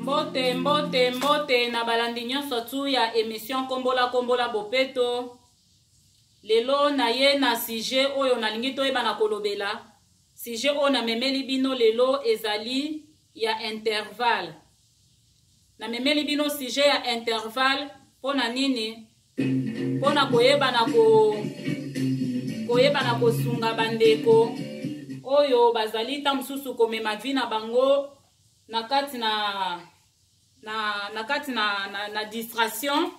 Mbote, mbote, mbote na balandi nyonso tu ya emission Kombola Kombola Bopeto. Lelo naye na sujet oyo nalingi toyeba na kolobela. Sujet oyo namemeli bino lelo ezali ya intervalle. Namemeli bino sujet ya intervalle mpo na nini? Mpo na koyeba na ko koyeba na kosunga bandeko oyo bazali ntango mosusu komema vie na bango na kati na na, na kati na, na, na distraction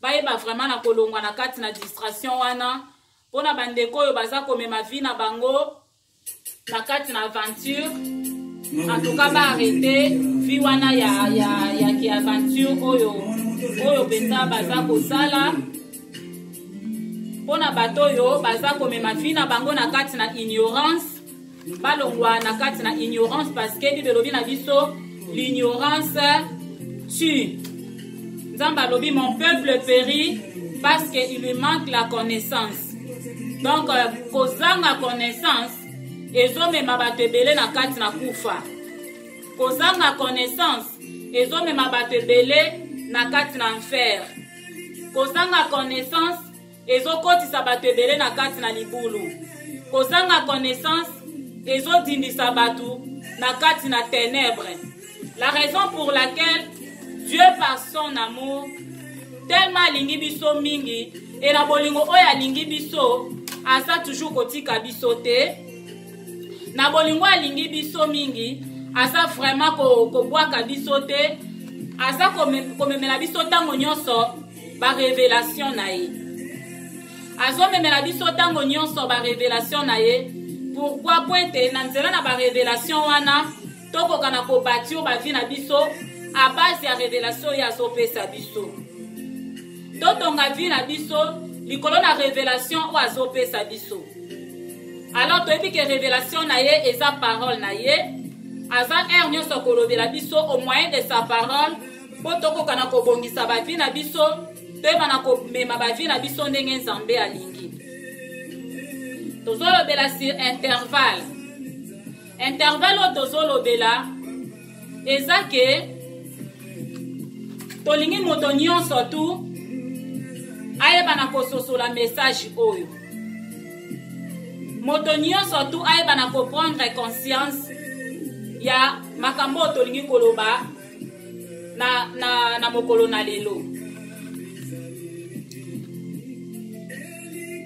bayeba vraiment na kolongwa na kati na distraction wana mpo na bandeko oyo baza komema vie na bango na kati na aventure en tout cas baarrete vie wana ya, ya, ya ki aventure oyo oyo mpenza baza kosala mpo na bato oyo baza komema vie na bango na kati na ignorance balongwa na kati na ignorance parce que bible elobi na biso l'ignorance tue nzambe alobi mon peuple périt parce que il lui manque la connaissance donc euh, kozanga connaissance ezomema bato ebele na kati na kufa kozanga connaissance ezomema bato ebele na kati na enfer kozanga connaissance ezokotisa bato ebele na kati na libulu. Kozanga connaissance ezodindisa bato na kati na ténèbres. La raison pour laquelle Dieu par son amour tellement alingi biso mingi e na bolingo oyo alingi biso aza toujours kotika biso te na bolingo alingi biso mingi aza vraiment kobwaka biso te aza komemela biso ntango nyonso ba revelation na ye azomemela biso ntango nyonso ba revelation na ye pourkui mpo ete na nzela na ba revelation wana tokoka na kobatio bavi na biso a base ya revelation oyo azopesa biso totonga vi na biso likolo na revelation oyo azopesa biso alors toyebi ke revelation na ye eza parole na ye aza heure nyonso kolobela biso au moyen de sa parole mpo tokoka na kobongisa bavi na biso toyeba na komema bavi na biso ndenge nzambe alingi tozolobela sur intervalle intervalle oyo tozolobela eza ke tolingi moto nyonso tu ayeba na kososola message oyo moto nyonso tu ayeba na koprendre conscience ya makambo oyo tolingi koloba na, na, na mokolo na lelo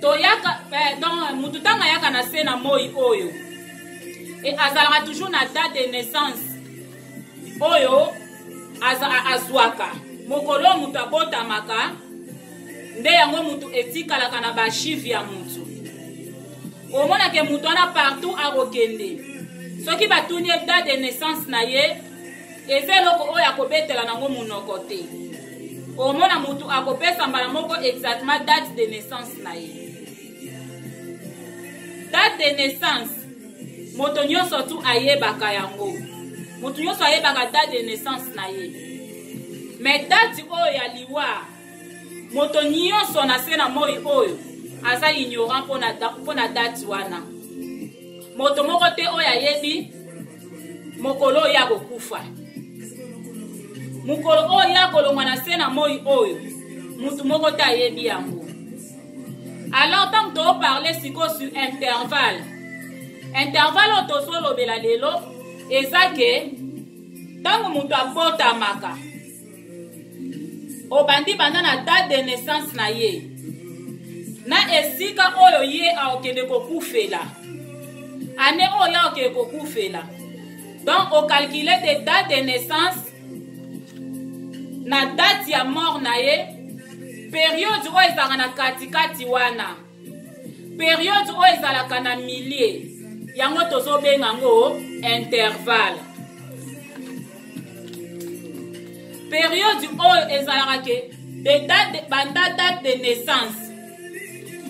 toyaka eh, donc mutu ntango ayaka na se na moi oyo e azalaka toujours na date de naissance oyo azwaka mokolo oyo moto abotamaka nde yango motu etikalaka na baarchive ya motu omonake motu wana partout akokende soki batuni ye date de naissance na ye eza eloko oyo akobetela nango monoko te omona motu akopesa mbala moko exactement date de naissance na ye date de naissance moto nyonso tu ayebaka yango moto nyonso ayebaka date de naissance na ye mais date oyo ya liwa moto nyonso na se na moi oyo aza ignorant mpo na date wana moto moko te oyo ayebi mokolo oyo akokufa mokolo oyo akolongwa na se na moi oyo moto moko te ayebi yango alors ntango toparle sikoyo sur intervalle intervalle oyo tozolobela lelo eza ke ntango moto abotamaka obandi banda na date de naissance na ye na esika oyo ye akokende kokufela ane oyo ye akokende kokufela donc ocalcule de date de naissance na date ya mort na ye periode oyo ezalaka na katikati wana periode oyo ezalaka na milieu yango tozobenga yango intervalle periode oyo ezalaka ke de date, banda date de naissance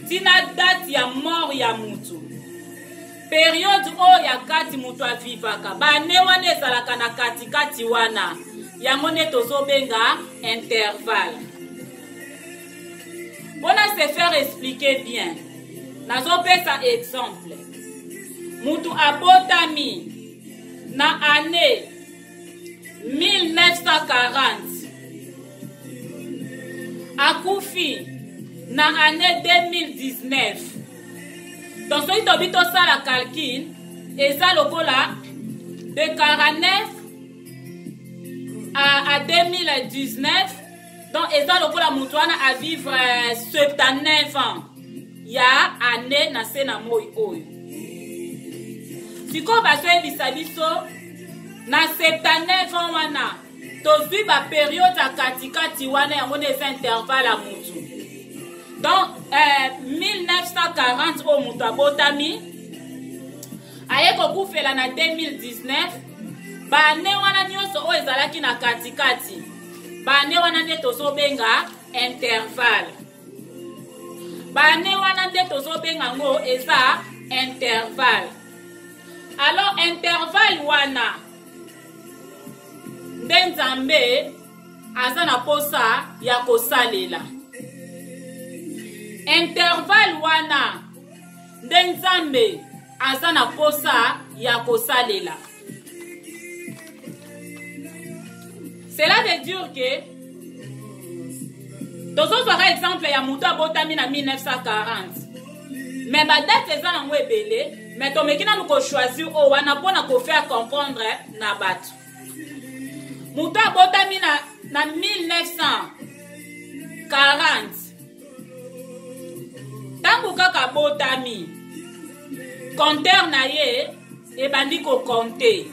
ntina date ya mort ya mutu periode oyo ya kati moto avivaka bane wana ezalaka na katikati wana yango nde tozobenga intervalle mpona se faire expliquer bien nazopesa exemple mutu abotami na année 1940, akufi na année 2019. Donc soki tobi tosala calcul, eza lokola de 49 à 2019, donc eza lokola moto wana a vivre 79 ans ya année na se na moi oyo. Sikoyo bazoyebisa biso na 79 ans wana tozwi ba periode ya katikati wana, yango nde eza intervalle ya mutu. Donc 1940 oyo moto abotami aye kokufela na 2019, baane wana nyonso oyo ezalaki na katikati, baane wana nde tozobenga intervalle. Baane wana nde tozobenga yango eza intervalle. Alors intervalle wana nde Nzambe aza na posa ya kosalela. Intervalle wana nde Nzambe aza na posa ya kosalela. Cela veut dire que tozozwaka exemple ya moto abotami na 1940, mais badate eza nango ebele, mais tomeki nanu kochoisir oyo wana mpona kofaire comprendre na bato. Moto abotami na 1940, ntango kaka abotami, compteur na ye ebandi kocompter,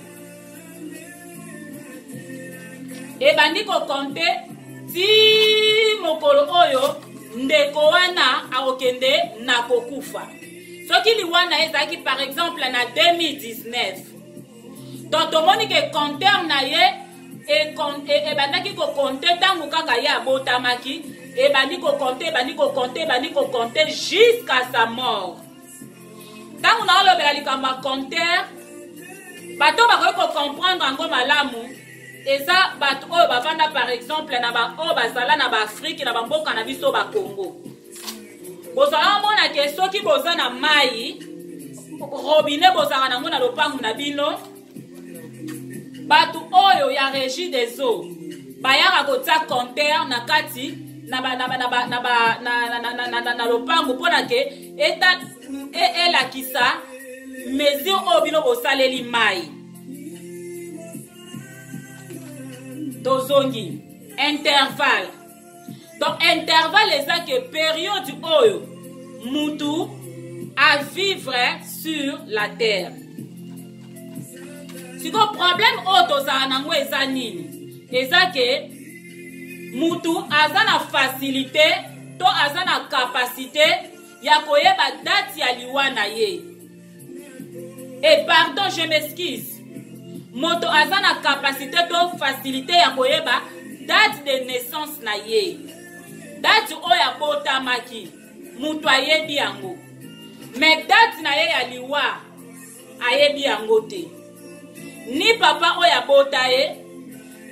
ebandi kocompter ti mokolo oyo ndeko wana akokende na kokufa. Soki liwa na ye ezalaki par exemple na 2019, donc tomoni ke compteur na ye ebandaki kocompter ntango kaka ye abotamaki, ebandi kocompter, ebandi kocompter, ebandi kocompter jusqu'à sa mort. Ntango naolobela likambo ya compteur, bato bakoki kocomprendre yango malamu eza bato oyo bavanda par exemple na baoyo bazala na baAfrike, na bamboka na biso bakongo. Bozala omona ke soki boza na mai robinet, bozalaka nango na lopangu na bino, bato oyo ya Régie des eaux bayaka kotia compteur na kati na ba, na ba, na ba, na ba, na, na, na, na, na, na lopangu mpona ke eta elakisa mesure oyo bino bosaleli mai. Tozongi intervalle. Donc intervalle eza ke période oyo mutu a vivre sur la terre. Sikoyo problème oyo tozala nango eza nini? Eza ke mutu aza na facilité to aza na capacité ya koyeba date ya liwa na ye. Et pardon, je m'excuse, moto aza na capacité to facilité ya koyeba date de naissance na ye, date oyo abotamaki, moto ayebi yango, mais date na ye ya liwa ayebi yango te. Ni papa oyo abota ye,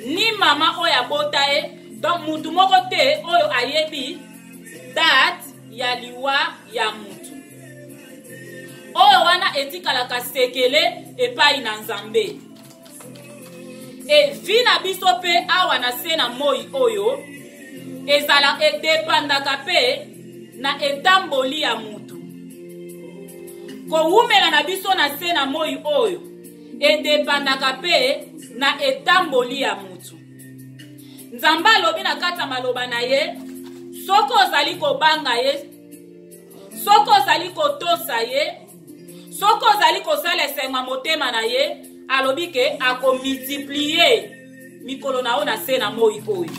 ni mama oyo abota ye, donc mutu moko te oyo ayebi date ya liwa ya mutu oyo wana. Etikalaka sekele epai na Nzambe. E vie na biso mpe awa na se na moi oyo ezala edépendaka mpe na etamboli ya mutu. Kowumela na biso na se na moi oyo edépendaka mpe na etamboli ya mutu. Nzambe alobi na kati ya maloba na ye, soki ozali kobanga ye, soki ozali kotosa ye, soki ozali kosala esengo ya motema na ye, alobi ke akomultiplier mikolo na yo na se na moi oyo.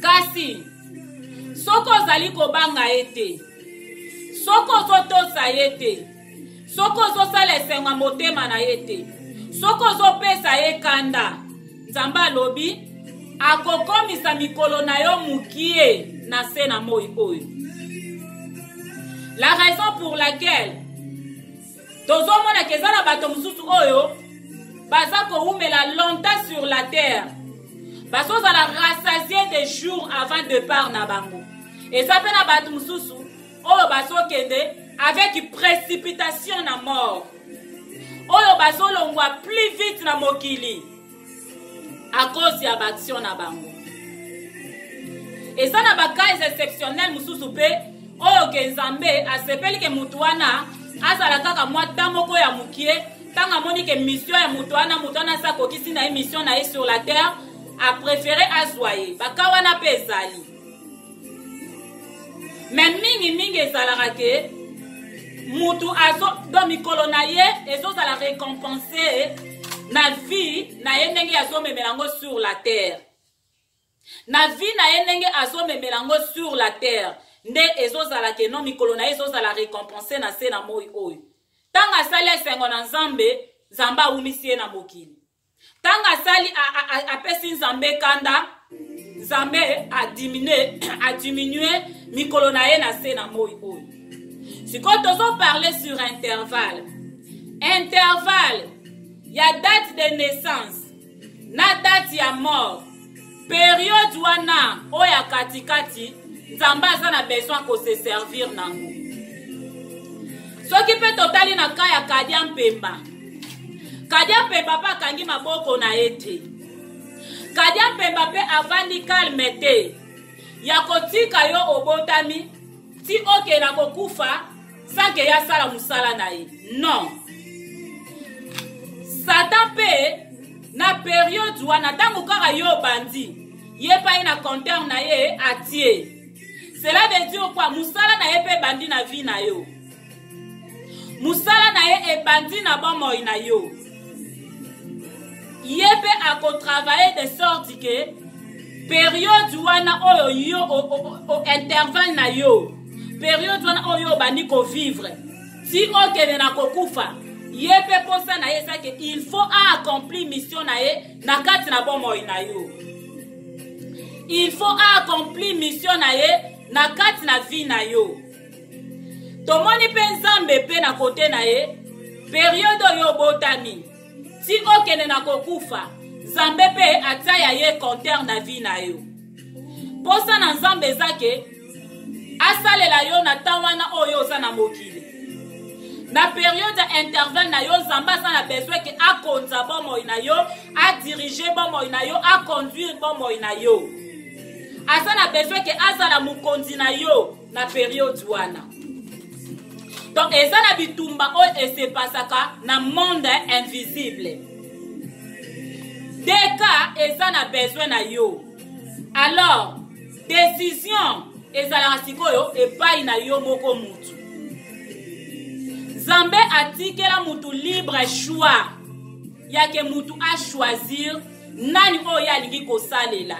Kasi soki ozali kobanga ye te, soki ozotosa ye te, soki ozosala esengo ya motema na ye te, soki ozopesa ye kanda, Nzambe alobi akokomisa mikolo na yo mokie na se na moi oyo. La raison pour laquelle tozomona ke eza na bato mosusu oyo baza kowumela longtemps sur la terre, bazozala rassasié de jours avant départ na bango, eza mpe na bato mosusu oyo bazokende avec précipitation na mort, oyo bazolongwa plus vite na mokili. À cause ya baaction na bango. Eza na bacas exceptionnel mosusu mpe oyo ke Nzambe asepeli ke motu wana azala kaka mwa temps moko ya mokie. Ntango amoni ke mission ya motu wana, motu wana asi akokisi na ye mission na ye sur la terre, apréféré azwa ye. Baka wana mpe ezali, mais mingimingi ezalaka ke mutu azo do mikolo na ye ezozala récompense na vie na ye ndenge azomemela yango sur la terre, na vie na ye ndenge azomemela yango sur la terre, nde ezozala ke no mikolo na ye ezozala récompense na se na moi oyo. Ntango asali esengo na Nzambe, Nzambe awumisi ye na mokili. Ntango asali apesi Nzambe kanda, Nzambe adiminue mikolo na ye na se na moi oyo. Sikoyo tozoparle sur intervalle, intervalle ya date de naissance na date ya mort. Periode wana oyo ya katikati, Nzambe aza na besoin kose servir nango. Soki mpe totali na ka ya Kadia Mpemba, Kadia Mpemba mpe akangi maboko na ye te. Kadia Mpemba mpe avandi calme te ya kotika yo obotami ti okenda kokufa sans ke ye asala mosala na ye. Non, Satan mpe na periode wana, ntango kaka yo obandi, ye mpe aye na compteur na ye atie. Cela veut dire quoi? Mosala na ye mpe ebandi na vie na yo, mosala na ye ebandi na bomoi na yo. Ye mpe akotravaille de sorte ke periode wana oyo yo o intervalle na yo, periode wana oyo obandi kovivre ti okende na kokufa, ye mpe mposa na ye eza ke il faut aaccomplir mission na ye na kati na bomoi na yo, il faut aaccomplir mission na ye na kati na vie na yo. Tomoni mpe Nzambe mpe na kote na ye, periode oyo obotami ti okende na kokufa, Nzambe mpe atia ya ye compteur na vie na yo. Mposa na Nzambe eza ke asalela yo na ntango wana oyo oza na mokili, na periode ya intervalle na yo. Nzambe aza na besoin ke akonza bomoi na yo, adirige bomoi na yo, aconduire bomoi na yo. Aza na besoin ke azala mokonzi na yo na periode wana. Donc eza na bitumba oyo esepasaka na monde invisible. Deka eza na besoin na yo. Alors décision ezalaka sikoyo epai na yo moko mutu. Nzambe atikela mutu libre choix yake mutu achoisir nani oyo ye alingi kosalela,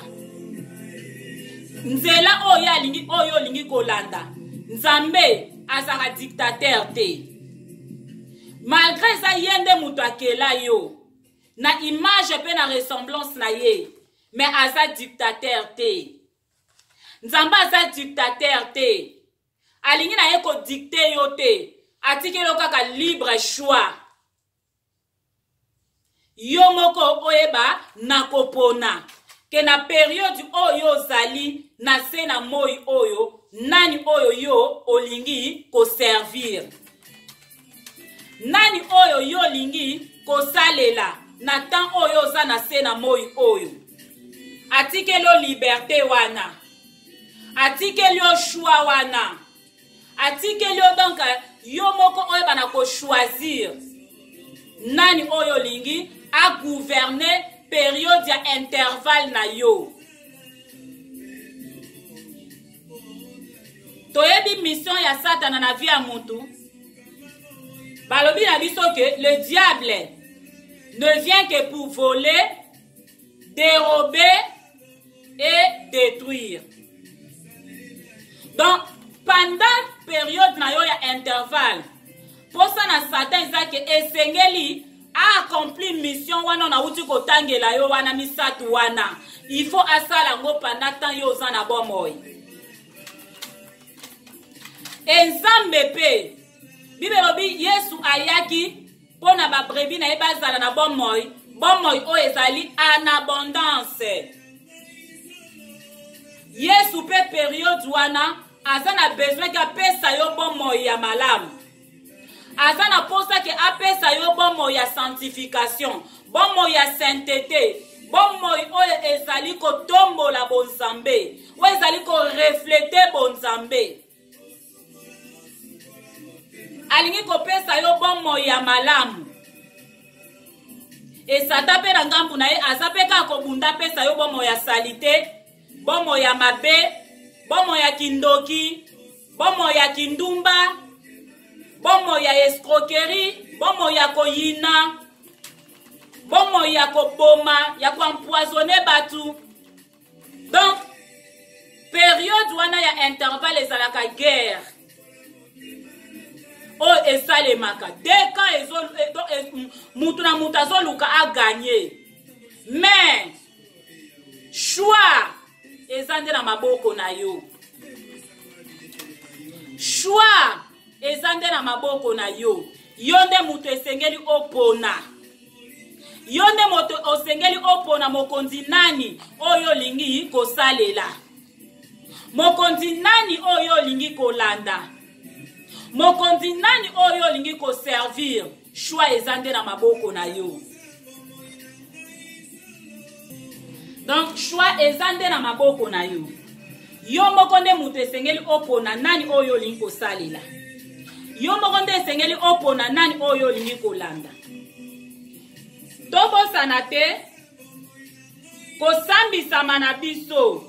nzela oyo ye alingi, oyo olingi kolanda. Nzambe azalaka dictateur te, malgré eza ye nde moto akela yo na image mpe na ressemblance na ye, mais aza dictateur te. Nzambe aza dictateur te, alingi na ye kodikte yo te, atikeli yo kaka libre choix, yo moko oyeba na kopona ke na periode oyo ozali na se na moi oyo, nani oyo yo olingi koservir, nani oyo yo olingi kosalela na temps oyo oza na se na moi oyo. Atikeli yo liberté wana, atikeli yo choix wana, atikeli yo donc yo moko oyeba na kochoisir nani oyo olingi agouverne periode ya intervalle na yo. Toyebi mission ya Satana na vie ya mutu. Balobi na biso ke le diable ne vient que pour voler, dérober et détruire. Donc pendant période na yo ya intervalle, mposa na Satan eza ke esengeli aaccomplir mission wana nauti kotangela yo wana misato wana. Il faut asala yango pendant temps yo oza na bomoi. E Nzambe mpe, Bible elobi Yesu ayaki mpo na babrebi na ye bazala na bomoi, bomoi oyo ezali en abondance. Yesu mpe periode wana aza na besoin ke apesa yo bomoi ya malamu, aza na mposa ke apesa yo bomoi ya sanctification, bomoi ya sainteté. Bomoi oyo ezali kotombola bonzambe, oyo ezali koreflete bonzambe. Alingi kopesa yo bomoi ya malamu. E Satan mpe na ngambo na ye aza mpe kaka kobunda apesa yo bomoi ya salite, bomoi ya mabe, bomoi ya kindoki, bomoi ya kindumba, bomoi ya escroquerie, bomoi ya koyina, bomoi ya koboma, ya koempoisonne bato. Donc periode wana ya intervalle ezalaka guerre oyo esalemaka deux camps ezo, eh, mutu na mutu azoluka aganye, mais choix eza nde na maboko na yo. Choix eza nde na maboko na yo. Yo nde moto esengeli opona. Yo nde moto osengeli opona mokonzi nani oyo olingi kosalela, mokonzi nani oyo olingi kolanda, mokonzi nani oyo olingi koservir. Choix eza nde na maboko na yo. Donc choix eza nde na maboko na yo. Yo moko nde moto esengeli opona nani oyo olingi kosalela. Yo moko nde esengeli opona nani oyo olingi kolanda. Tobosana te kosambisama na biso,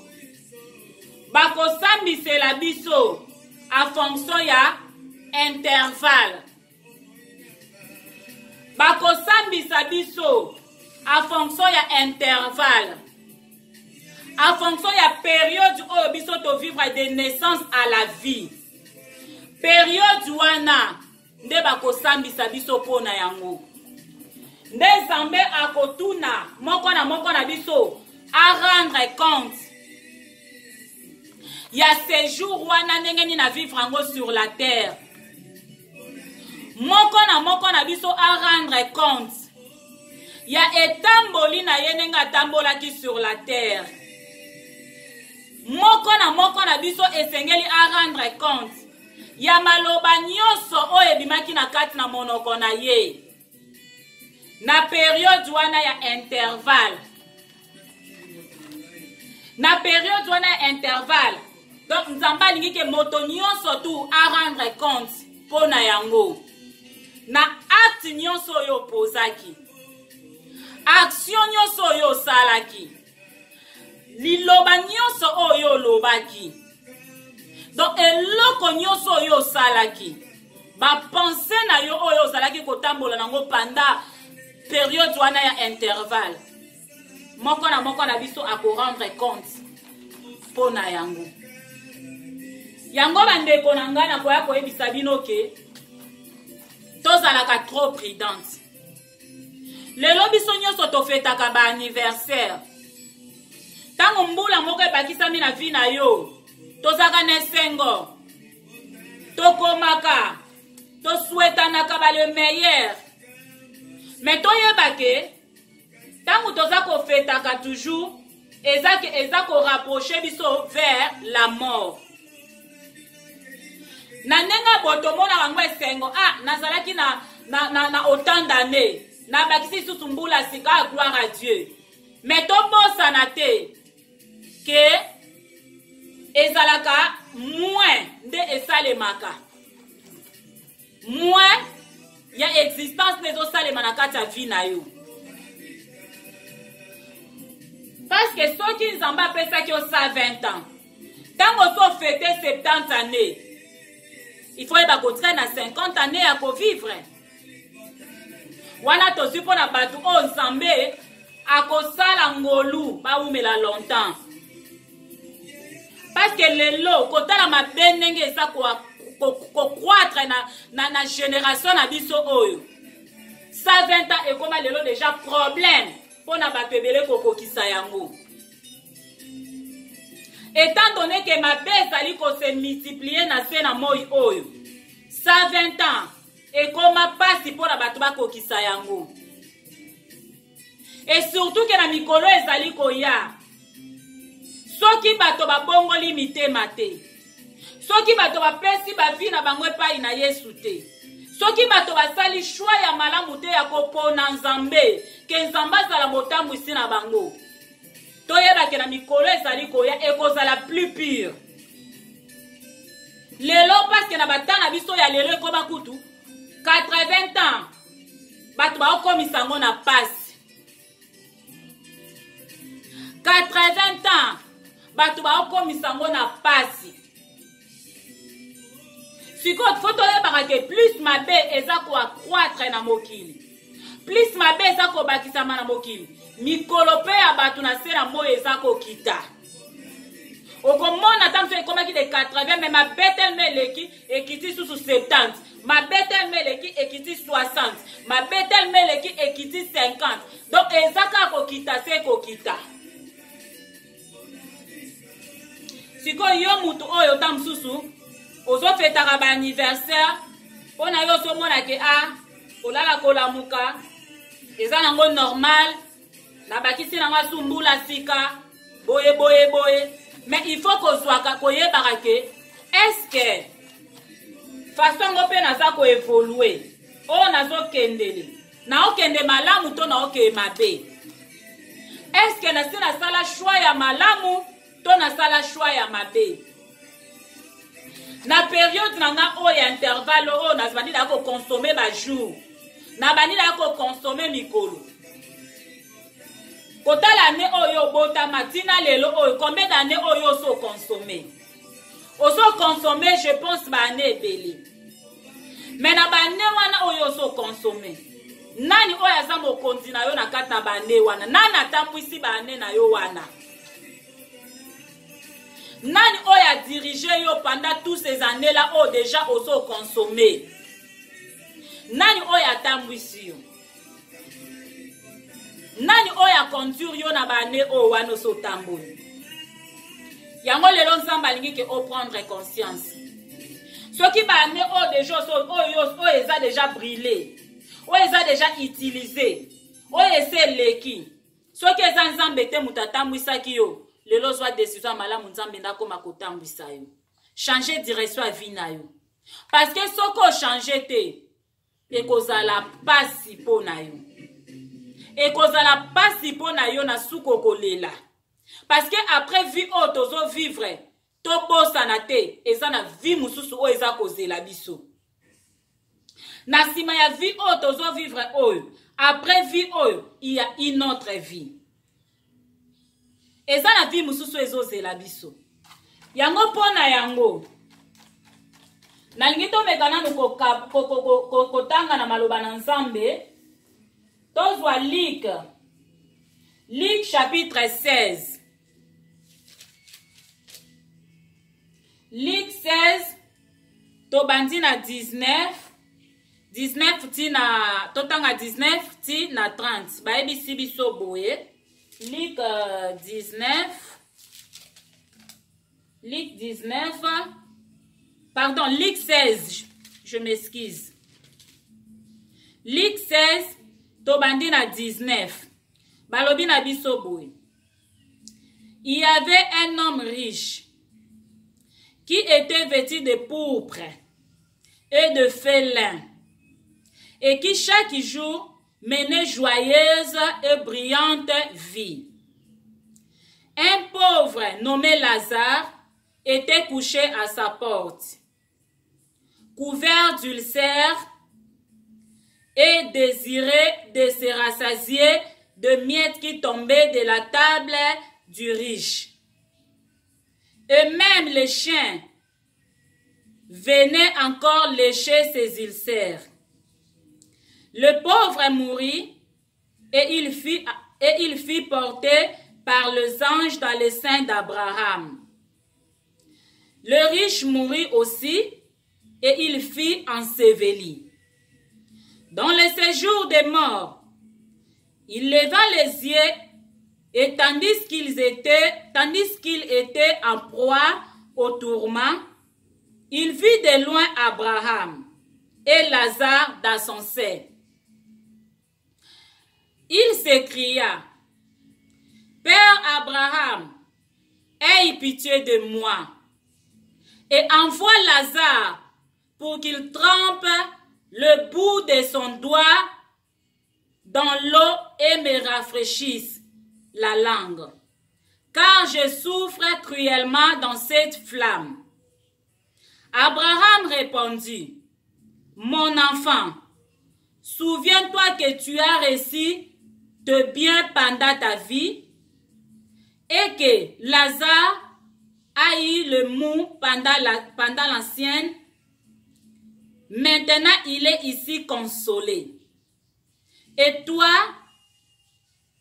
bakosambisela biso a fonction ya intervalle. Bakosambisa biso a fonction ya intervalle, a fonction ya periode oyo biso tovivre de naissance à la vie. Periode wana nde bakosambisa biso mpo na yango. Nde Nzambe akotuna moko na moko na biso a rendre compte ya séjour wana, ndenge nini na vivre yango sur la terre. Moko na moko na biso a rendre compte ya etamboli na ye, ndenge atambolaki sur la terre. Moko na moko na biso esengeli a rendre compte ya maloba nyonso oyo ebimaki na kati na monoko na ye na periode wana ya intervalle. Na periode wana ya intervalle, donc Nzambe alingi ke moto nyonso tu a rendre compte mpo na yango, na acte nyonso oyo opozaki, action nyonso oyo osalaki, liloba nyonso oyo olobaki, donc eloko nyonso oyo osalaki, bapense na yo oyo ozalaki kotambola nango panda periode wana ya intervalle. Moko na moko na biso akorendre compte mpo na yango. Yango bandeko na ngai, nakoya koyebisa bino ke tozalaka trop prudente. Lelo biso nyonso tofetaka baanniversaire. Ntango mbula moko ebakisami na vie na yo, tozalaka na esengo, tokomaka, toswetanaka ba le meilleur. Mais toyeba ke ntango toza kofetaka toujours, eza ke eza korapproche biso vers la mort. Na ndenge ya boye tomonaka yango esengo. Ah, nazalaki na autant d'année, nabakisi lisusu mbula sika, ah, gloire à Dieu. Mais tobosana te ke ezalaka moins nde esalemaka, moins ya existence nde ezosalema na kati ya vie na yo. Parce que soki Nzambe apesaki yo 120 ans, ntango oso ofete 70 années, il faut yeba kotika na 50 années ya kovivre wana. Tozwi mpo na bato oyo Nzambe akosala ngolu bawumela longtemps, parce que lelo kotala mabe ndenge eza kokroître na génération na biso oyo, 120 ans ekoma lelo déjà problème mpo na bato ebele kokokisa yango, étant donné ke mabe ezali kose multiplier na se na moi oyo. 120 ans ekoma mpasi mpo na bato bakokisa yango, et surtout ke na mikolo ezali koya, soki bato babongoli mitema te, soki bato bapesi bavi na bango epai na Yesu te, soki bato basali choix ya malamu te ya kopona Nzambe. Ke Nzambe azala motambwisi na bango. Toyeba ke na mikolo ezali koya ekozala plus pure. Lelo parce que na ba temps na biso ya lelo ekoma kutu 80 ans bato baokomisa yango na pasi. 80 ans bato baokomisa yango na pasi. Sikoyo fo toyebaka ke plus mabe eza koaccroître na mokili, plus mabe eza kobakisama na mokili, mikolo mpe ya bato na se na moi eza kokita. Okomona ata mosusu ekomaki de 80, mais mabe telema eleki ekiti susu 70, mabe telema eleki ekiti 60, mabe telema eleki ekiti 50. Donc eza kaka kokita se kokita. Sikoyo yo mutu oyo ta mosusu ozofetaka ba anniversaire mpo na yo ozomona ke a kolala kolamuka eza nango normal, nabakisi nango asu mbula sika boye boye boye, mais il faut kozwaka koyebaka ke est-ce que façon yango mpe naza koevolue oyo nazokendele, naokende malamu to naokende mabe? Est-ce que nasi nasala choix ya malamu to nasala choix ya mabe? Na periode na nga oyo ya intervalle oyo nabandi na kokonsome ba jour, nabandi na kokonsome mikolo, kotala ane oyo obotama ntina lelo oyo, combien d'année oyo oso okonsome? Oso konsome je pense ba année ebele, mais na ba année wana oyo oso okonsome, nani oyo aza mokonzi na yo na kati na ba année wana? Nani atambwisi ba année na yo wana? Nani oyo adirige yo pendant tous ces années là oyo déjà oso okonsome? Nani oyo atambwisi yo? Nani oyo aconduire yo na ba année oyo wana oso otamboli? Yango lelo Nzambe alingi ke oprendre conscience. Soki ba année oyo déjà oyo oyo eza déjà brûlé, oyo eza déjà utilisé, oyo ese eleki, soki eza Nzambe te moto atambwisaki yo, lelo ozwa décision ya malamu, Nzambe nde akoma kotambwisa yo. Changer direction ya vie na yo, parce que soki ochange te, ekozala pasi mpo na yo, ekozala pasi mpo na yo na suka okolela. Parce que après vie oyo tozovivre, tobosana te eza na vie mosusu oyo eza kozela biso na nsima ya vie oyo tozovivre oyo. Après vie oyo, il y a une autre vie, eza na vie mosusu ezozela biso. Yango mpo na yango nalingi tomeka nanu kotanga na maloba na Nzambe. Tozwa Luc chapitre 16, Luc 16, tobandi na 19, 19 ti na, totanga 19 ti na 30. Bayebisi biso boye, Luc 19, Luc 19, pardon, Luc 16, je m'excuse, Luc 16, tobandi na 19. Balobi na biso boye: Il y avait un homme riche qui était vêtu de pourpre et de félin et qui chaque jour menait joyeuse et brillante vie. Un pauvre nommé Lazare était couché à sa porte, couvert d'ulcères et désirait de se rassasier de miettes qui tombaient de la table du riche. Et même les chiens venaient encore lécher ses ulcères. Le pauvre mourit et il fit porter par les anges dans le sein d'Abraham. Le riche mourut aussi et il fut enseveli. Dans le séjour des morts, il leva les yeux et tandis qu'il était en proie au tourment, il vit de loin Abraham et Lazare dans son sein. Il s'écria: Père Abraham, aie pitié de moi et envoie Lazare pour qu'il trempe le bout de son doigt dans l'eau. et me rafraîchisse la langue, car je souffre cruellement dans cette flamme. Abraham répondit, Mon enfant, souviens-toi que tu as reçu de bien pendant ta vie et que Lazare a eu le mou pendant l'ancienne. Maintenant, il est ici consolé. Et toi,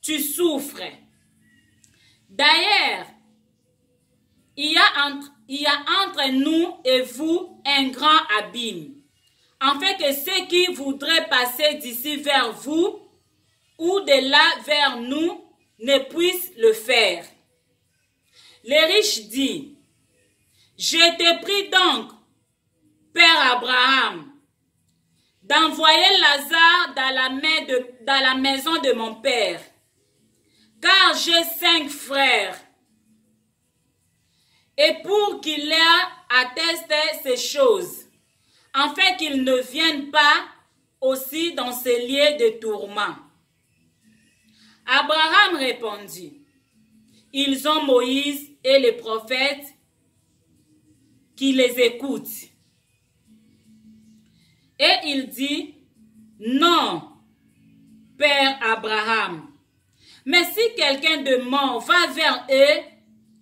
tu souffres. D'ailleurs, il y, a entre, il y a entre nous et vous un grand abîme, en fait que ceux qui voudraient passer d'ici vers vous ou de là vers nous ne puissent le faire. Le riche dit, je te prie donc, Père Abraham, d'envoyer Lazare dans la, main de, dans la maison de mon père, car j'ai cinq frères, et pour qu'il leur atteste ces choses, afin qu'ils ne viennent pas aussi dans ces lieux de tourment. Abraham répondit, Ils ont Moïse et les prophètes qui les écoutent. Et il dit, Non, Père Abraham, mais si quelqu'un de mort va vers eux,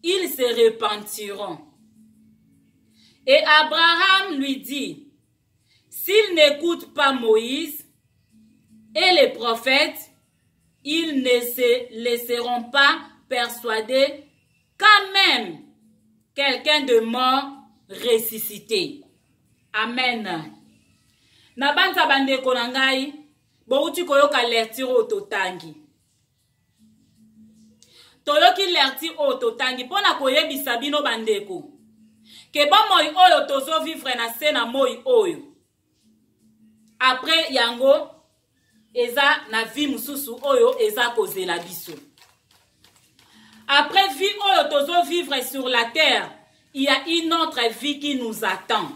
ils se repentiront. Et Abraham lui dit, S'ils n'écoutent pas Moïse et les prophètes, ils ne se laisseront pas persuader quand même quelqu'un de mort ressuscité. Amen. Nabanza bandeko na ngai, bouti koyoka lecture oyo totangi. Toyoki lecture oyo totangi mpo na koyebisa bino bandeko ke bomoi oyo tozovivre na se na moi oyo, après yango eza na vie mosusu oyo eza kozela biso. Après vie oyo tozovivre sur la terre, il y a une autre vie qui nous attend.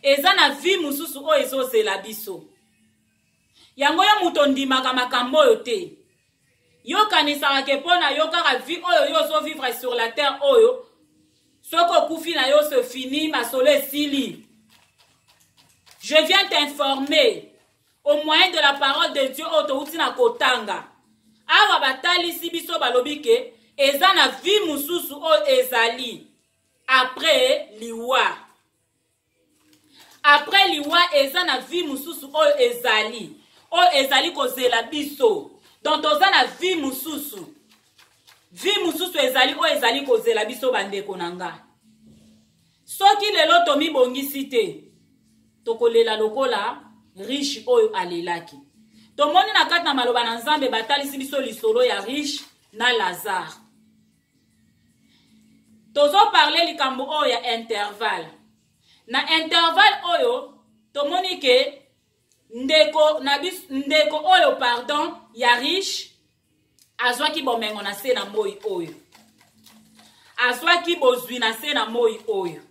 Eza na vie mosusu oyo ezozela biso. Yango yo moto ondimaka makambo oyo te. Yo kanisaka ke mpo na yo kaka vie oyo yo ozovivre sur la terre oyo, soki okufi na yo se fini, masolo esili. Je viens t'informer au moyen de la parole de Dieu oyo touti na kotanga. Awa batalisi biso balobi ke eza na vie mosusu oyo ezali après liwa. Après liwa eza na vie mosusu oyo ezali, oyo ezali kozela biso. Donc toza na vie mosusu. Vie mosusu ezali oyo ezali kozela biso bandeko na nga. Soki lelo tomibongisi te, tokolela lokola riche oyo alelaki. Tomoni na kati na maloba na Nzambe batalisi biso lisolo ya riche na Lazare. Tozo parler likambo oyo ya intervalle. Na intervalle oyo tomoni ke ndeko na biso, ndeko oyo pardon ya riche azwaki bomengo na se na moi oyo. Azwaki bozwi na se na moi oyo.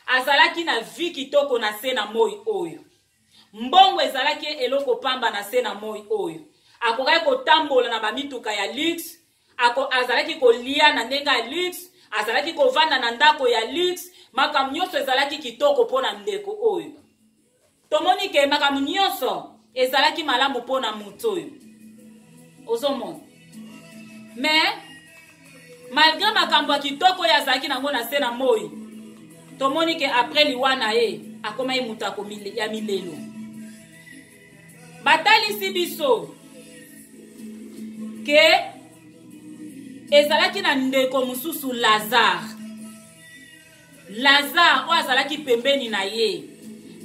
Azalaki na vie kitoko na se na moi oyo. Mbongo ezalaki eloko pamba na se na moi oyo. Akokaki kotambola na bamituka ya luxe, azalaki kolia na ndenge ya luxe, azalaki kovanda na ndako ya luxe, makambo nyonso ezalaki kitoko mpo na ndeko oyo. Tomoni ke makambo nyonso ezalaki malamu mpo na moto oyo. Ozomona. Mais malgré makambo ya kitoko oyo azalaki nango na se na moi, tomoni ke après liwa na ye akomaki moto ya milelo. Batalisi biso ke ezalaki na ndeko mosusu Lazare. Lazare oyo azalaki pembeni na ye.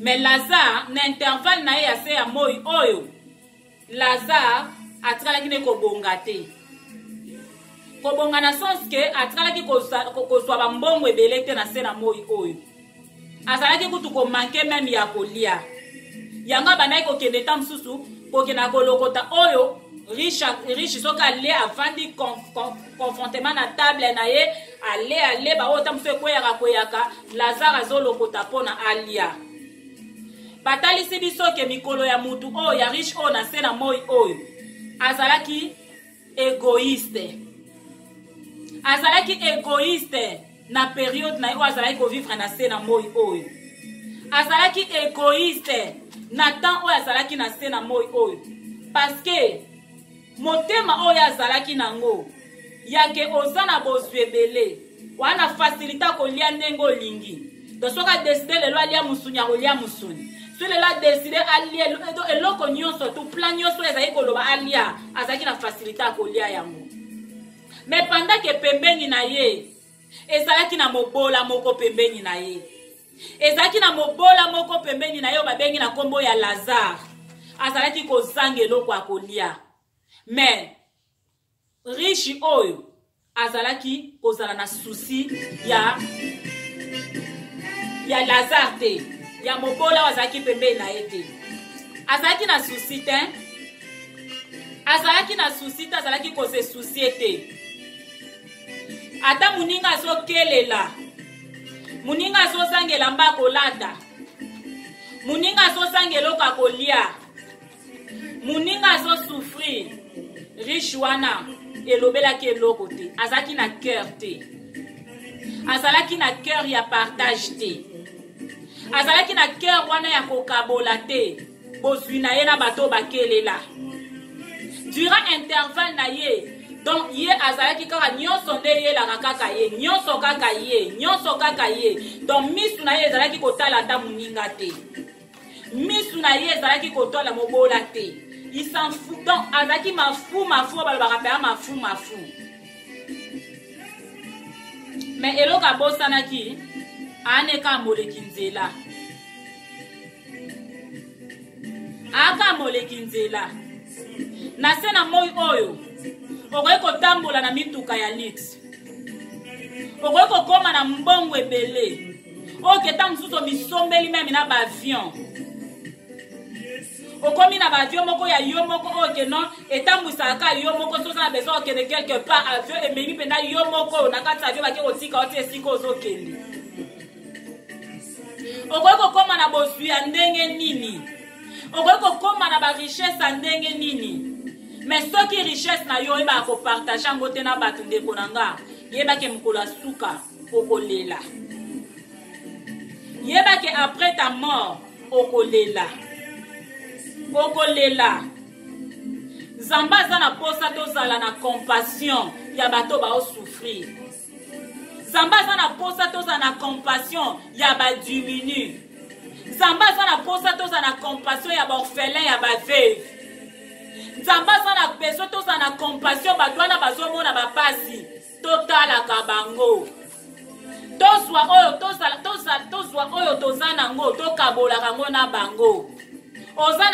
Mais Lazare na intervalle na ye ya se ya moi oyo, Lazare atikalaki ne kobonga te. Kobonga na sens ke atikalaki kozwa ba mbongo ebele te na se na moi oyo. Azalaki kutu komanke meme ya kolia. Yango abandaki kokende ta mosusu kokenda kolokota oyo riche soki ale avandi confortement na table na ye, ale ale ba oyo ta mosusu ekweyaka kweyaka, Lazare azolokota mpona alia. Batalisi biso ke mikolo ya mutu oyo ya riche oyo na se na moi oyo Azalaki egoïste, azalaki egoïste na periode na ye oyo azalaki kovivre na se na moi oyo. Azalaki egoïste na temps oyo azalaki na se na moi oyo, parce que motema oyo azalaki nango yake oza na bozwi ebele wana, facilité kolia ndenge olingi. Donc soki adécider lelo alia mosuni, akolia mosuni. Soki lelo adécider alia eloko nyonso, tout plat nyonso oyo ezalaki koloba alia, azalaki na facilité ya kolia yango. Mais pendant que pembeni na ye ezalaki na mobola moko, pembeni na ye ezalaki na mobola moko pembeni na ye oyo babengi na nkombo ya Lazare, azalaki kozanga eloko ya kolia. Mais riche oyo azalaki kozala na souci ya Lazare te, ya mobola oyo azalaki pembeni na ye te. Azalaki na souci te, azalaki na souci te, azalaki kose soucier te. Ata moninga azokelela, moninga azozanga elamba akolata, moninga azozanga eloko akolia, moninga azosouffrir, riche wana elobelaki eloko te. Azalaki na cœur te, azalaki na cœur ya partage te, azalaki na cœur wana ya kokabola te bozwi na ye na bato oyo bakelela. Durant intervalle na ye, donc ye azalaki kaka nyonso nde eyelaka kaka ye, nyonso kaka ye, nyonso kaka ye. Donc misu na ye ezalaki kotala ata moninga te, misu na ye ezalaki kotala mobola te. Il s'en fout. Donc azalaki mafu mafu, oyo balobaka mpenza mafu mafu. Mais eloko abosanaki, aneka moleki nzela, aka moleki nzela na se na moi oyo. Okoki kotambola na mituka ya luxe, okoki kokóma na mbongo ebele oyo keta mosusu omisombeli même na baavion, okomi na baavion moko ya yo moko oyo que non, etambwisaka kaka yo moko. So oza na besoin okende quelque part, avion ememi mpenza yo moko na kati ya avion, bake kotika oti esika ozokende. Okoki kokóma na bozwi ya ndenge nini, okoki kokóma na barichesse ya ndenge nini, mais soki richesse na yo oyebaka kopartager yango te na bato, ndeko na nga, yebake mokolo ya suka okolela. Yebake après ta mort okolela, okolela. Nzambe aza na posa tozala na compassion ya bato baosouffrir. Nzambe aza na posa tozala na compassion ya badiminués. Nzambe aza na posa tozala na compassion ya baorphelin, ya baveuve. Nzambe aza na besoin tozala na compassion. Bato wana bazomona bapasi, totalaka bango, tozwa oyo tozwa oyo toza nango, tokabolaka yango na bango. Oza